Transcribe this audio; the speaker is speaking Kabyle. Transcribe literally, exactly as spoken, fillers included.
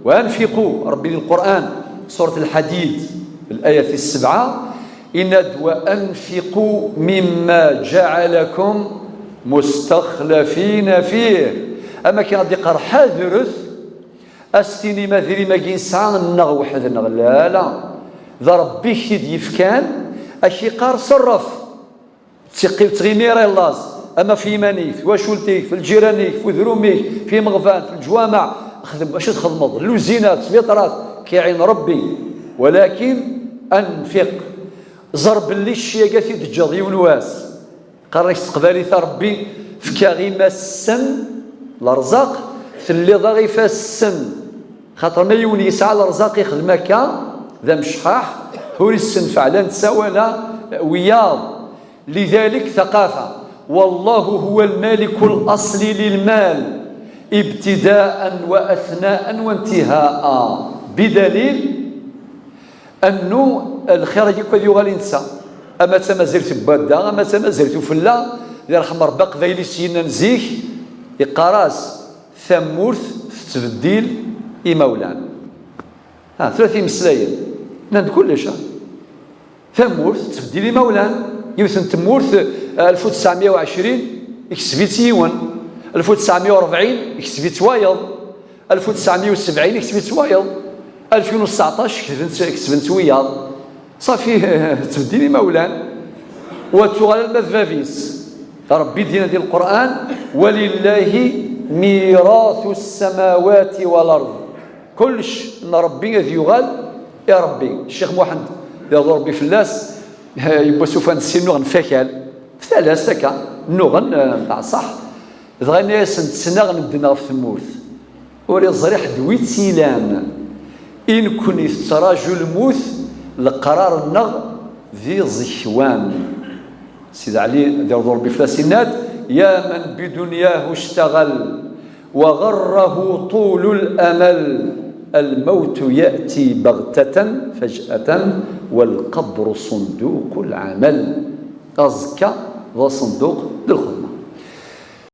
وأنفقوا، Ṛebbi di Lqur'an, surat Lḥadid, laya tis sebɛa, yenna-d: وأنفقوا مما جعلكم مستخلفين فيه. Am akken ad d-iqqar, ḥadret, ad s-tinim adrim-agi nesɛa nneɣ weḥd-nneɣ. La, la. D Ṛebbi i k-t-id-yefkan, ad k-iqqar ṣerref. Tiqqi-, ttɣimi ara i laẓ, ama f yiman-ik, f twacult-ik, f lǧiran-ik, f udrum-ik, f imeɣban, f leǧwameɛ, xdem acu txedmeḍ, lluzinat, sbiṭrat, k-iɛin Ṛebbi. Walakin anfiq. Ẓer belli cci-agi ad t-id-teǧǧeḍ yiwen wass. Qqaren-ak s teqbaylit a Ṛebbi, fkiɣ imassen lerẓaq, telliḍ-aɣ ifassen. Xaṭer ma yiwen yesɛa lerẓaq ixdem akka, d amecḥaḥ, ur issenfeɛ la netta wala wiyaḍ. لذلك ثقافة. والله هو المالك الأصلي للمال ابتداء وأثناء وانتهاء. بدليل أنه الخير يكون يغالي نسا. أما تمازير تبدا، أما تمازير تفلا، يرحم ربي قبايلي سينا نزيك، يقاراس ثمورت تتبديل إمولان. ها، ثلاثي مسلايين. نند كلش، ها. Tamurt tettbeddil imawlan. Yiwet n tmurt, eh, ألف وتسعمية وعشرين, ikseb-itt yiwen. ألف وتسعمية وأربعين, ikseb-itt wayeḍ. ألف وتسعمية وسبعين, ikseb-itt wayeḍ. ألفين وتسعطاش, kesben-tt, kesben-tt wiyaḍ. Ṣafi, tettbeddil imawlan. Wa tuɣal alma d bab-is. Ṛebbi d-yenna di Lqur'an: ولله ميراث السماوات والأرض. Kullec n Ṛebbi ad yuɣal i Ṛebbi. Ccix Muḥend, yerḍu Ṛebbi fell-as, eh, yewwa s ufan sin nnuɣen f akal, f talast akka, nnuɣen, eh, mbeɛd ṣaḥ. Dɣa yenna-yasen: ttnaɣen medden ɣef tmurt, ur iẓri ḥedd wi tt-ilan. I nekkni tettraǧu lmut, leqrar-nneɣ d iẓekwan. Sidi Ɛli, ad yerḍu Ṛebbi fell-as, yenna-d: يا من بدنياه اشتغل وغره طول الأمل، الموت يأتي بغتة فجأة والقبر صندوق العمل. Aẓekka d aṣenduq n lxedma.